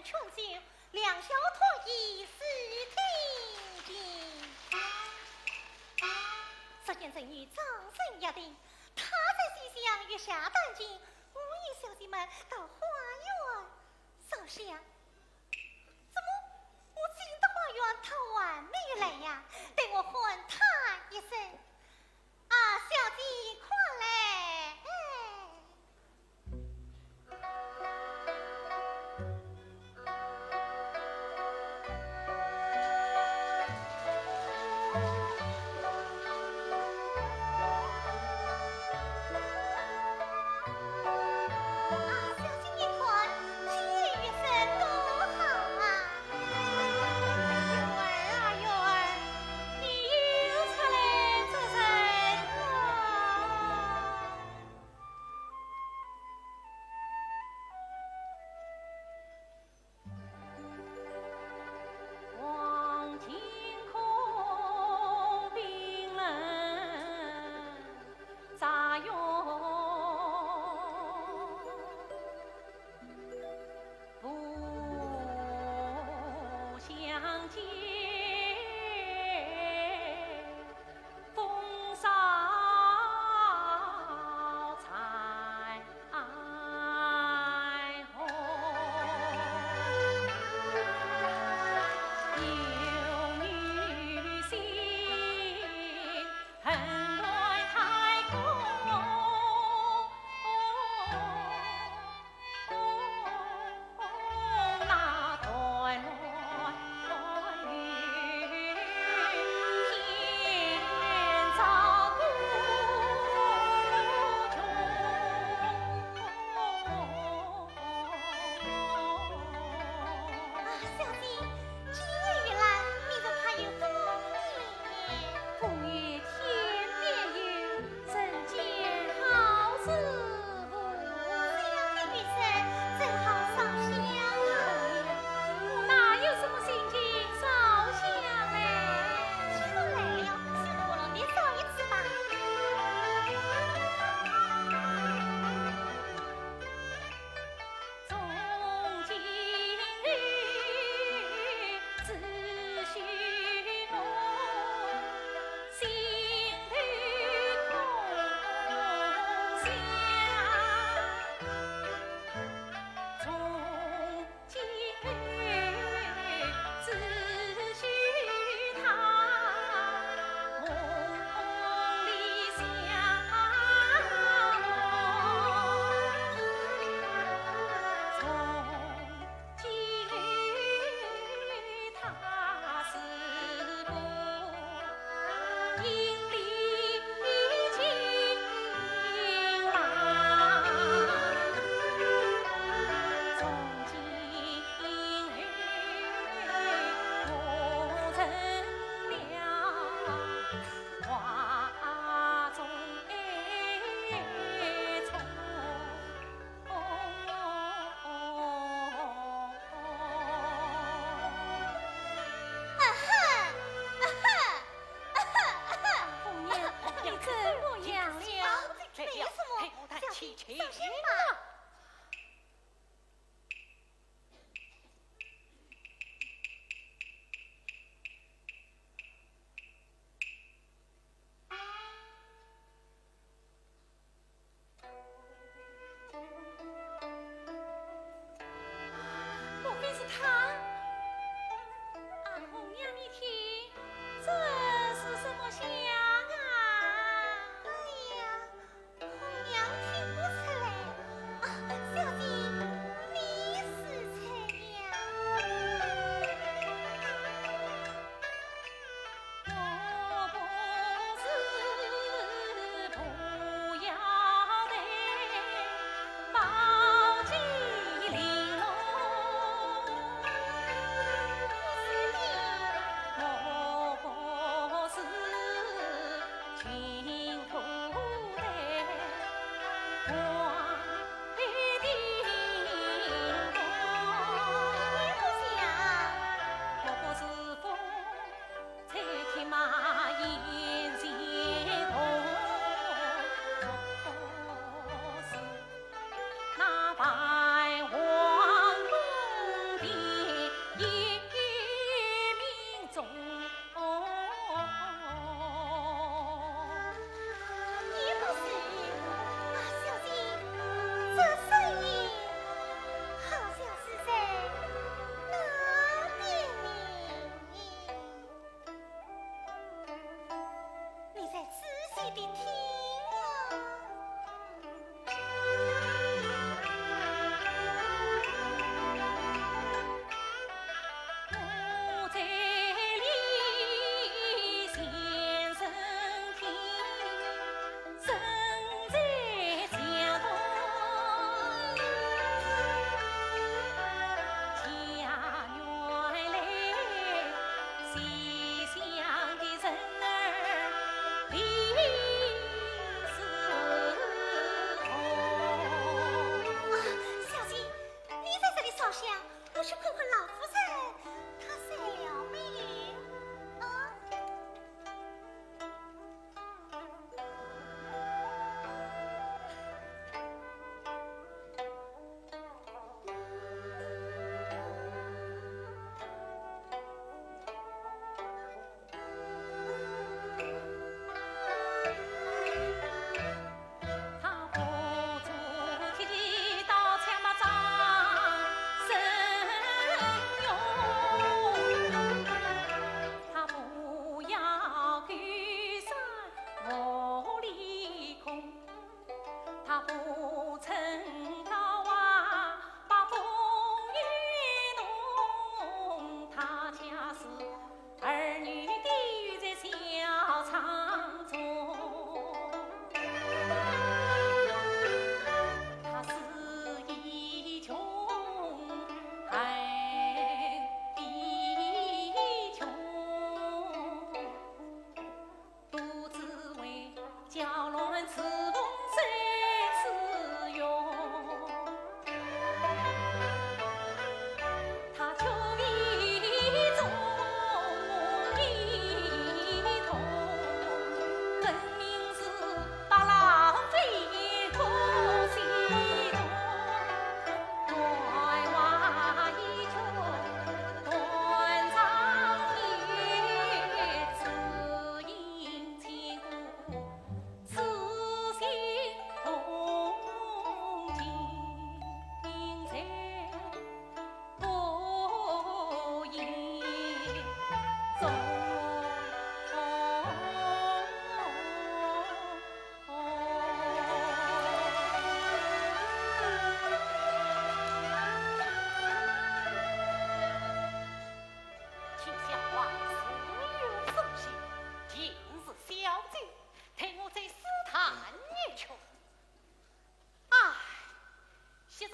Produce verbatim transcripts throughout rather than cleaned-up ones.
劝酒，两小团圆是天定。只见正月张生约定，他在西厢月下弹琴，我与小姐们到花园烧香。怎么我进得花园，他还没有来呀？待我唤他一声。啊，小姐，快来！哎。啊，小姐你看，这月色多好啊！月儿啊，月儿，你又出来做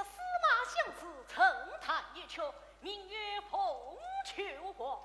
司马相如曾弹一曲，名曰《凤求凰》。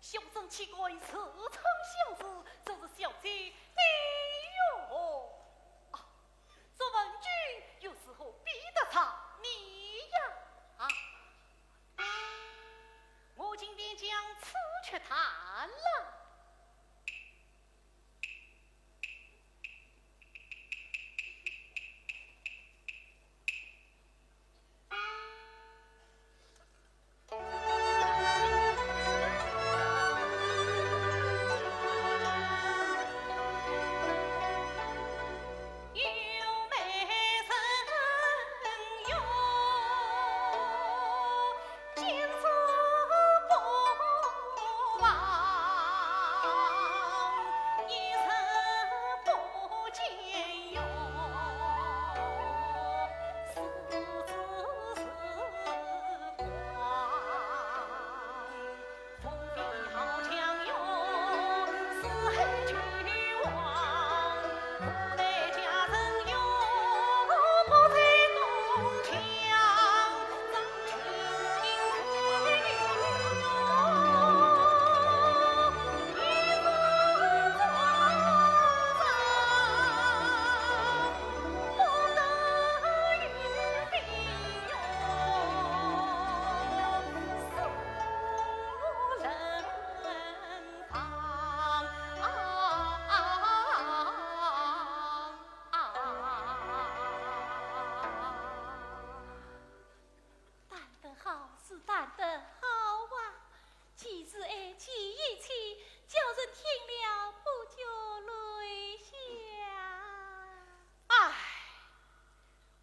小生岂敢自称相如，这是小姐你哟。啊，卓文君又如何比得上你呀？啊，我今便将此曲弹了。 弹得好，是弹得好啊！既是爱，既一起，叫人听了不觉泪下。唉，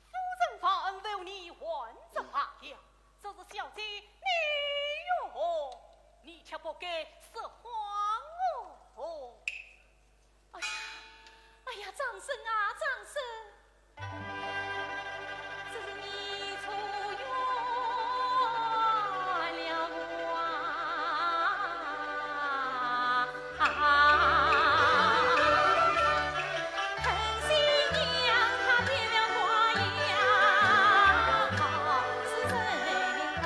夫人忘恩负义，还则罢了，这是小姐你哟，你却不该说谎哦。 哎呀，哎呀，张生啊，张生！只是你错怨了我啊！啊，恨新娘她变了花样，好似人工。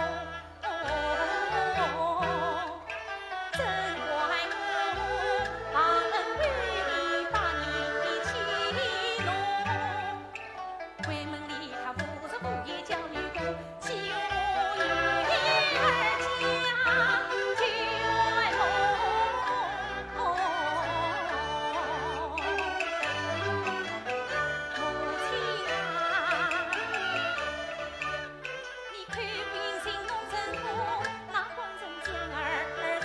你看兵行弄成功，那官人将儿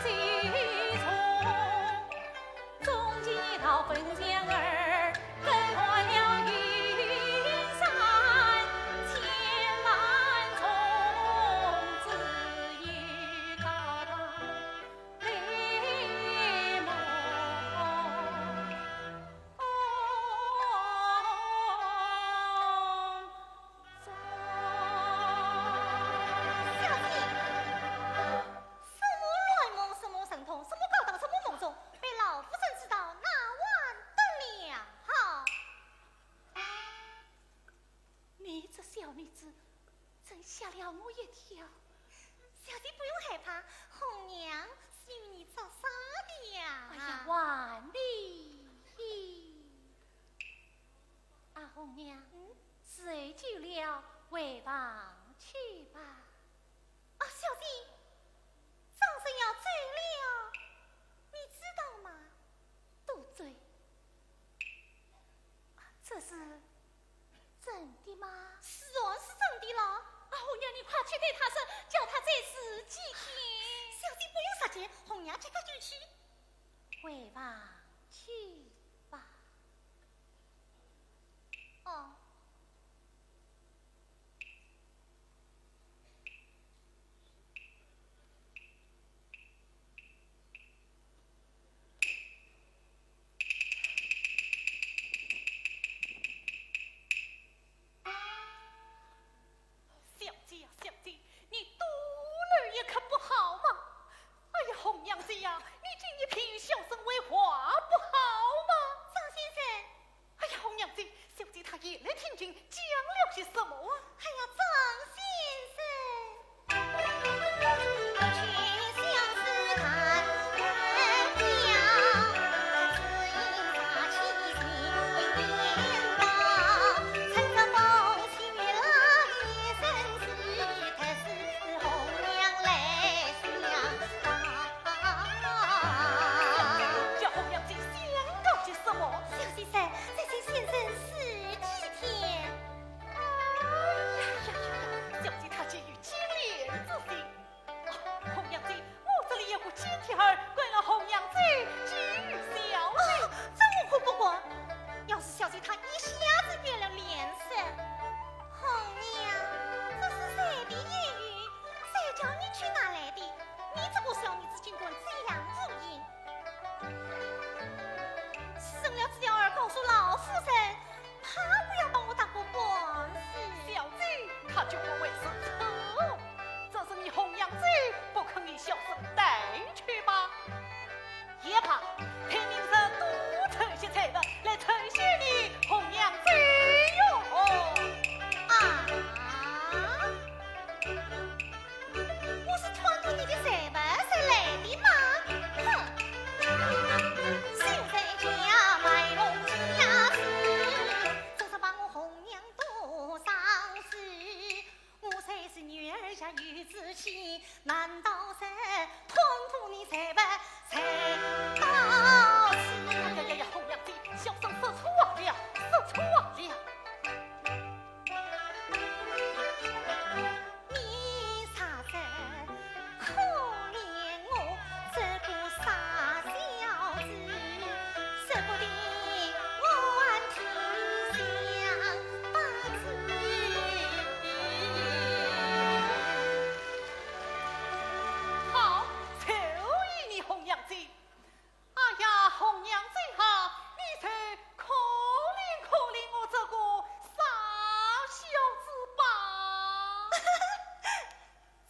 追从，中间逃奔江儿，更换了云山千万重，只有高堂泪目。 小姐，什么乱梦，什么神通，什么高堂，什么梦中，被老夫人知道，那还得了？好，你这小女子，真吓了我一跳。小姐不用害怕，红娘是与你作耍的呀。哎呀，还礼。 啊，红娘，嗯？时候久了，回房去吧。啊，小姐，张生要走了，你知道吗？多嘴。啊，这是真的吗？是哦，是真的了。啊，红娘，你快去对他说，叫他再住几天。小姐不用着急，红娘即刻就去。回房去吧。 哦。小姐呀，小姐，你多留一刻不好吗？哎呀，红娘姐呀，你今日偏与小生为话不好女儿家有志气，难道是痛苦你才不才到此？哎呀呀呀，红娘姐，小生失错了，失错了。你啥人可怜我这个傻小子，说不定我还挺想把子。好，就依你红娘姐。哎呀，红娘姐啊，你就可怜可怜我这个傻小子吧。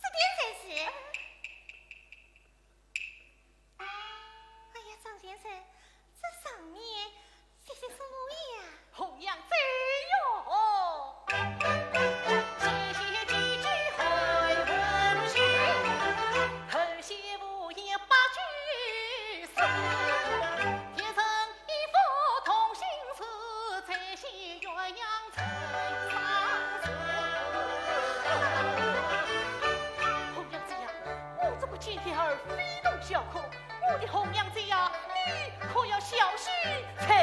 这点才是。哎呀，张先生，这上面写些什么呀？红娘姐哟。红娘姐呀，我这个贱女儿非同小可，我的红娘姐呀，你可要小心才